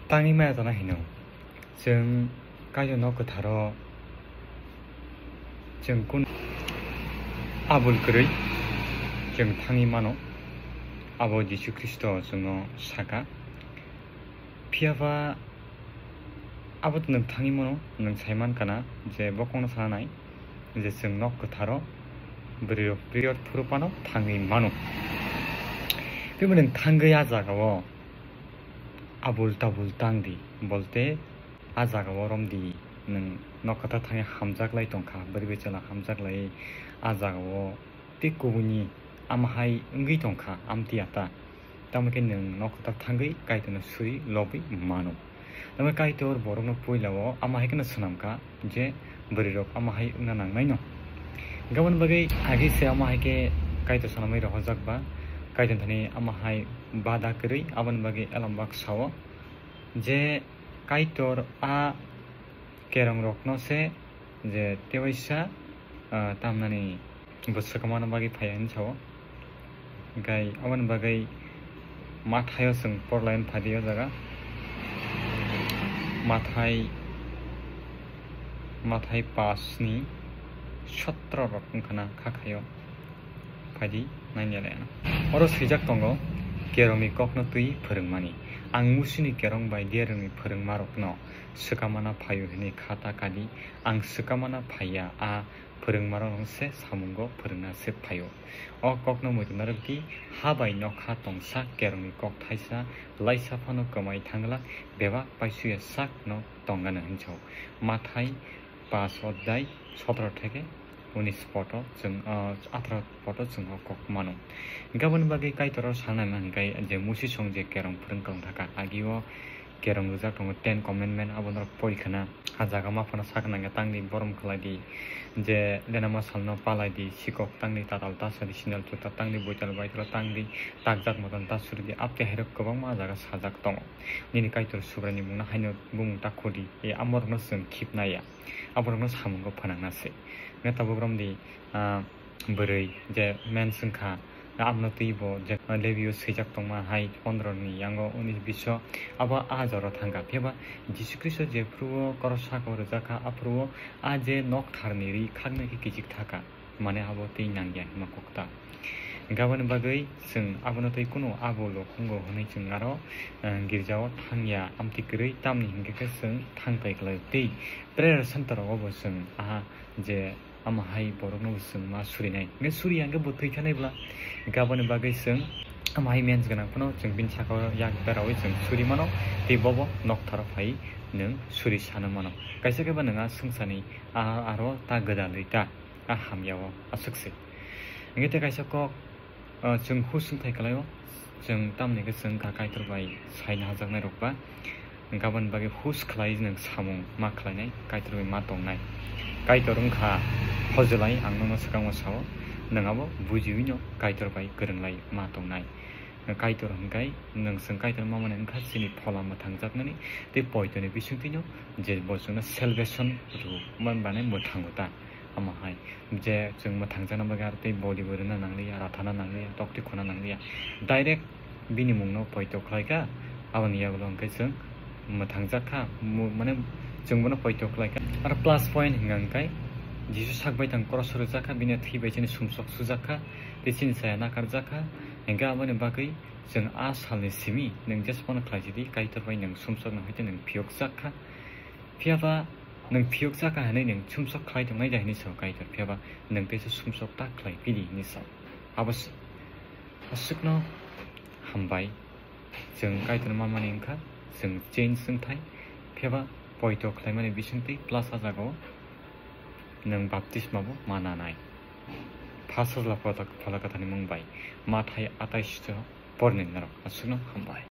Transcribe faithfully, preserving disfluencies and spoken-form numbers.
Tangwi maya tana hino. Chwng Kaitor nok kwtharo chwng kun abul kwrwi chwng thangwi mano. Abo Jisu Khristo chwngno saka. Phiya ba abo to nwng thangwi mano, nwng sai man kana je bo kokno sanai je chwng nok kwtharo bwrwi rok period phuru phano thangwi mano. Phiya nwng thangwi a jagao abul tabul tang di, bolte a jagao rom di, nwng nok kwthar thangwi hamjak lai tong kha, bwrwi bai chwla hamjak lai a jagao tei kubuni ama hai wngwi tong kha, amtwi ata. Tamo khe nwng nok kwthar thangwi Kaitorno suri lobwi mano. Tamo Kaitor borokno puila o ama hai kheno swnam kha je bwrwirok ama hai wngna nangnaino. Gabon bagwi agi se ama hai khe Kaitor swnamwi rohorjak ba Kaitor thani ama hai bada kwrwi, aboni bagwi elambak sao je Kaitor a kerongrokno se je tewaisa, ah, tamnani bo swkangmano bagwi phai hwnwi sao. Hwnkhe aboni bagwi Mathaio chwng porlai phadi o jaga. Mathai, Mathai pash ni sotro rok wngkhana kha khaio. Phaidi nainailaino. Oro swijak tongo, kerongni kokno twi phwrwngmani. Ang Musini kerong bai derengni phwrwngmarokno swkamana phaio hwnwi kha ta kadi. Ang swkamana phaiya, a phwrwngmarokno se samungo phwrwngna se phaio. O kokno muitu narwkdi, ha bai nokha tongsa kerongni kok thaisa, laisa phano kwmai thangla, bebak paisuya sakno tongano hinjao. Mathai pash odhyay sotro theke unis poto chwng, ah, atharo poto chwng o kok mano. Gaboni bagwi Kaitor o sanai ma hwnkhe je Musi song je kerong phwrwng kwrwng thaka, agi o kerong rijak tongo Ten Commandment, abo norok pori khna. A jaga ma phano sakna nangya tangdi, borom khlai di, je lenama salno palai di, sikok tangdi, tatal ta sadi, sandal juta tangdi, boital baitalo tangdi, takjak motom ta suri di, apte hairok kwbangma a jaga sajak tongo. Nini Kaitor Subraini mungno haino bumung ta khudi, e amorokno chwng khipnaya. Aborokno samungo phwnangna se. Hwnkhe tabuk romdi, ah, bwrwi je mens wngkha, amno twi bo je Lebio swijak tongma hai pondro ni yango unis biso abo a jora thangkha. Phiya ba Jisu Khristo jephuru o korosa kok rwjak kha, aphuru o a je nok tharni ri khaknai khe kichik thaka. Mane abo tei nangya hwnma kok ta. Gaboni bagwi chwng abono tei kunu abo lokhongo hwnwi chwng aro, eh, girjao thangya amtwi kwrwi, tamni hinkhe khe chwng thangtai khlaio tei prayer center rogo bo chwng aha je ama hai borokno bo chwng ma surinai. Hwnkhe suriya hwnkhe bo thwikha nai bwla. Gaboni bagwi chwng ama hai mens gwnang phano chwng bini sakao yak beraui chwng suri mano tei bobo noktharo phai nwng suri sano mano. Kaisa khe ba nwng a swngcharni a aro ta gwdalwi ta. A hamya o aswk se. Hingke tei kaisa kok, ah, chwng hus wngthai kwlaio, chwng tamni hwnkhe chwng wngkha Kaitor bai saina hajaknai rok ba, gaboni bagwi hus khlai nwng samung ma khlainai, Kaitor bai ma tongnai. Kaitor wngkha hojolai, ang nono swkango sao, nwng abo bujiwino Kaitor bai kwrwnglai ma tongnai. Kaitor hwnkhe nwng chwng Kaitor mamani wngkha chini phola mwthangjaknani tei poitoni bisingtwino je bo chwngno salvation rw man bane mwthango ta. Omo hai je chwng mwthangjakna bagwi aro tei body bo rwna nangliya, rathana nangliya, tokti khuna nangliya, direct bini mungno poito khlaikha, aboni yagulo hwnkhe chwng mwthangjak kha, mu-, mane chwng bono poito khlaikha. Aro plus point hwnka hwnkhe Jisu sak bai tang cross o rwjak kha, bini thwi bai chini sumsok sujak kha, tei chini saya nakarjak kha, hwnkhe aboni bagwi chwng a salni simi nwng jesphano khlai sidi, Kaitor bai nwng sumsokno hai tei nwng phiyokjak kha. Phiya ba nwng phiyokjak kha hwnwi nwng sumsok khlai tongnai da hwnwi sao Kaitor, phiya ba nwng teisa sumsok ta khlai phi di hwnwi sao. Abo se. Aswkno hambai. Chwng Kaitor mamani wngkha, chwng change wngthai. Phiya ba poito khlaimani bisingtwi plus a jagao nwng baptisma bo ma nanai. Pha Sajla Phola Kwthani mung bai. Mathai atais porni norok. Aswkno hambai.